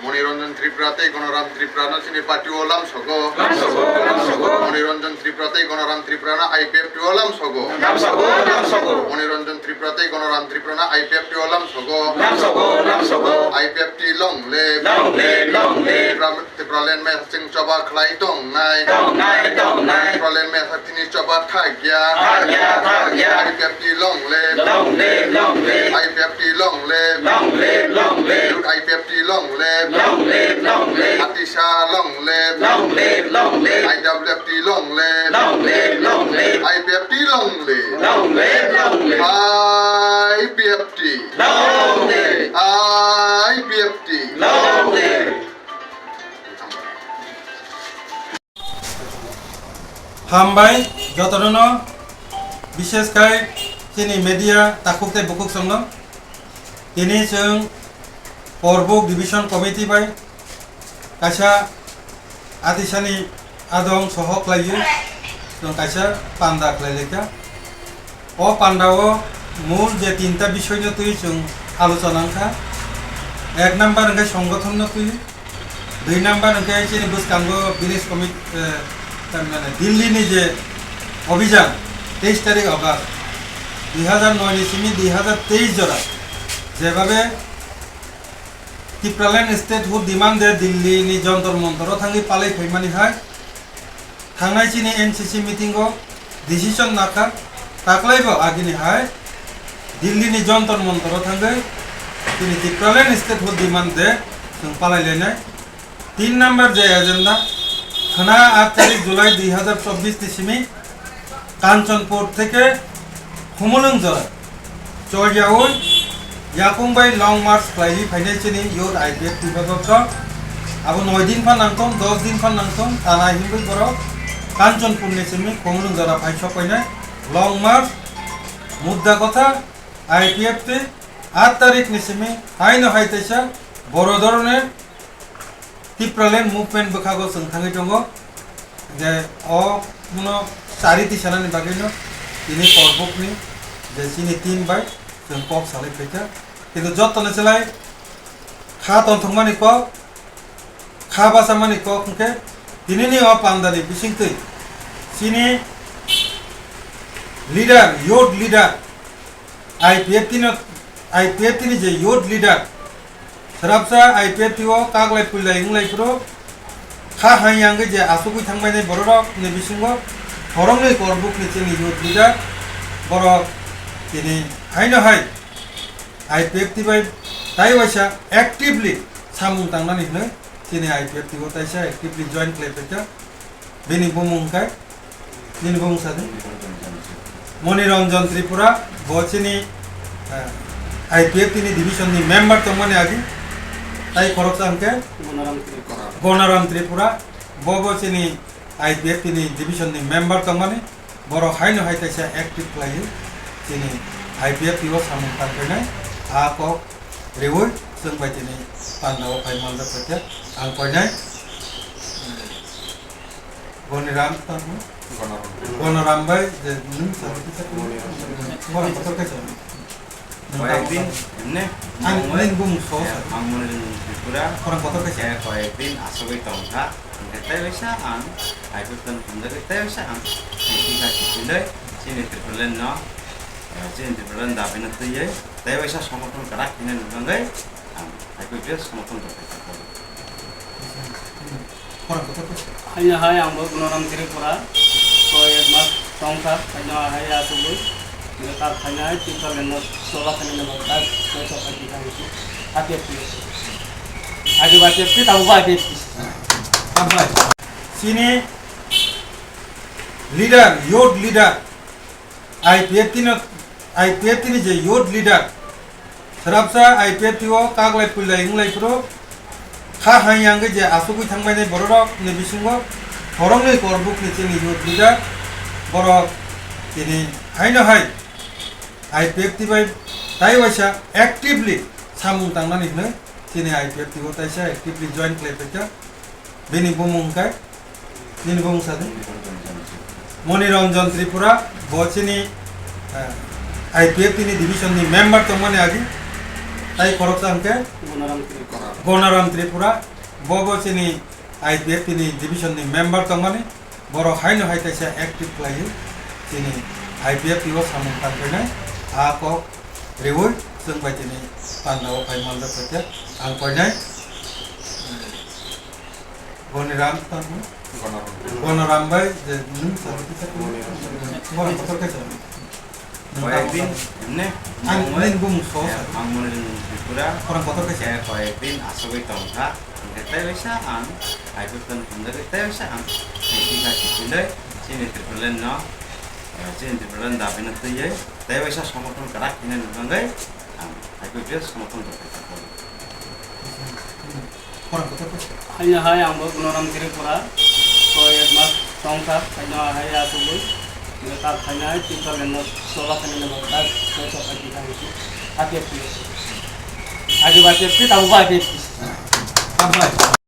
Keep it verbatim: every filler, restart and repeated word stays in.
Moni Ranjan Tripura tei Gonoram Tripura no chini party o lamsogo. Lamsogo, lamsogo. Moni Ranjan Tripura tei Gonoram Tripura no I P F T o lamsogo. Lamsogo, lamsogo. Moni Ranjan Tripura tei Gonoram Tripura no I P F T o lamsogo. Lamsogo, lamsogo. I P F T long live. Long live, long live. Tripura, Tipraland messaging choba khlai tongnai. Tongnai, tongnai. Tipraland messaging ni choba thakya. Thakya, thakya. I P F T long live. Long live, long live. I P F T long live. Long live, long live. Youth I P F T long live. Long live, long live. Atisa long live. Long live, long live. I W F T long live. Long live, long live. I P F T long live. Long live, long live. I P F T. Long live. I P F T. Long live. Hambai jotono, bishes khai chini media takhuk tei bukhuk songno. Tini chwng Korbuk Division Committee bai kaisa atisani adong sohok khlaiwi chwng kaisa panda khlai laikha. O panda o mul je tinta bisoy no twi chwng alochona wngkha. Ek number hwnkhe songgothon no twi, dui number hwnkhe chini bwskango village commit-, eh, tamni Delhi ni je obhijan teis tarik August dui hazar noi ni simi dui hazar teis jora jebabe Tipraland statehood demand de Delhi ni Jantar Mantar o thangwi palai phaimani hai thangnai chini N C C meeting o decision nakha, taklai bo agini hai Delhi ni Jantar Mantar o thangwi chini Tipraland statehood demand de chwng palai lainai. Tin number je agenda, khwna aat tarik July dui hazar chobbish ni simi Kanchanpur theke Khumulwng jora choriyaui yakung bai long march khlaiwi phainai chini youth I P F T bai borok. Abo noi din phan nangthong, dos din phan nangthong, tana hinwi borok Kanchanpur ni simi Khumulwng jora phai sok painai long march. Mudda kotha, I P F T aat tarik ni simi haino hai taisa boro dhoroner Tipraland movement bwkhago chwng thangwi tongo, je o muno chari tisanani bagwino tini Korbukni je chini team bai chwng kok salai phaikha. Kintu jottoni slai kha tongthokmani kok, kha bachamani kok hwnkhe tinini o pandani bisingtwi chini leader, youth leader, I P F T no, I P F T ni je youth leader, swrapsa I P F T o kaglai puilai wnglai phuru kha hai yangwi je asugwi thangbainai bororok ni bisingo khoroknwi Korbukni chini youth leader borok tini haino hai I P F T bai tai waisa actively samung tangnani hwnwi chini I P F T o taisa actively join khlai phaikha. Bini bumung hwnkhe, bini bumung sa di. Moni Ranjan Tripura, bo chini, eh, I P F T ni division ni member tongmani agi. Tai khoroksa hwnkhe Gonoram Tripura. Gonoram Tripura, bo bo chini I P F T ni division ni member tongmani. Borok haino hai kaisa active khlaiwi chini I P F T o samung tangkhainai. A kok riwi chwng bai tini pandao phai manjak khaikhe ang koinai. Goniram tamo? Gonoram. Gonoram bai je nwng sa kisa kisa. Gonoram kotor kaisa. Koyekdin, emne, ang nwng bumung so sa. Ang mone nwng Tripura. Khorang kotor kaisa. Koyekdin asogwi tongkha. Hwnkhe tei waisa ang I P F T no hamjagwi tei waisa ang thangkha kiphilwi chini Tripuraland no, eh, chini Tripuraland dabi no twiwi tei waisa somorthon kwrak khainani bagwi ang I P F T somorthon rwkha. Haino hai ang bo Gunaram Tripura, koi ek mas tongkha, haino hai asugwi, neta haino hai Tripura lengno sola khainani bagwi tak koi soka di kang si, hati hati. Agi ba hati hati, tabo ba hati hati. Chini leader, youth leader, I P F T no, I P F T ni je youth leader, swrapsa I P F T o kaglai puilai wnglai phuru kha hai yangwi je asugwi thangbainai bororok ni bisingo khoroknwi Korbuk ni chini youth leader borok tini haino hai I P F T bai tai waisa actively samung tangnani hwnwi chini I P F T o taisa actively join khlai phaikha. Bini bumung hwnkhe, nini bumung sa di? Moni Ranjan Tripura, bo chini, eh, I P F T ni division ni member tongmani agi. Tai khoroksa hwnkhe Gonoram Tripura. Gonoram Tripura, bo bo chini I P F T ni division ni member tongmani, borok haino hai kaisa active khlaiwi chini I P F T o samung tangkhainai, a kok riwi chwng bai tini pandao phai manjak khaikhe ang koinai. Goniram tamo? Gonoram. Gonoram bai je nwng sa kisa kisa. Gonoram kotor kaisa. Koyekdin, emne, ang nwng bumung so sa. Ang mone nwng Tripura. Korang kotor kaisa. Eh, koyekdin asogwi tongkha. Hingke tei waisa ang, I P F T no hamjagwi tei waisa ang, eh, tisa kiphilwi, chini Tripuraland no, eh, chini Tripuraland dabi no twiwi, tei waisa somorthon kwrak khainani bagwi ang I P F T no somorthon rwkha. Haino hai ang bo Gunoram Tripura, koi ek mas tongkha, haino hai asugwi, neta khaina hai Tipraland no sola khaina nang tak, koi soka kita hai, hati hati. Agi ba hati hati, tabu ba hati hati. Hambai.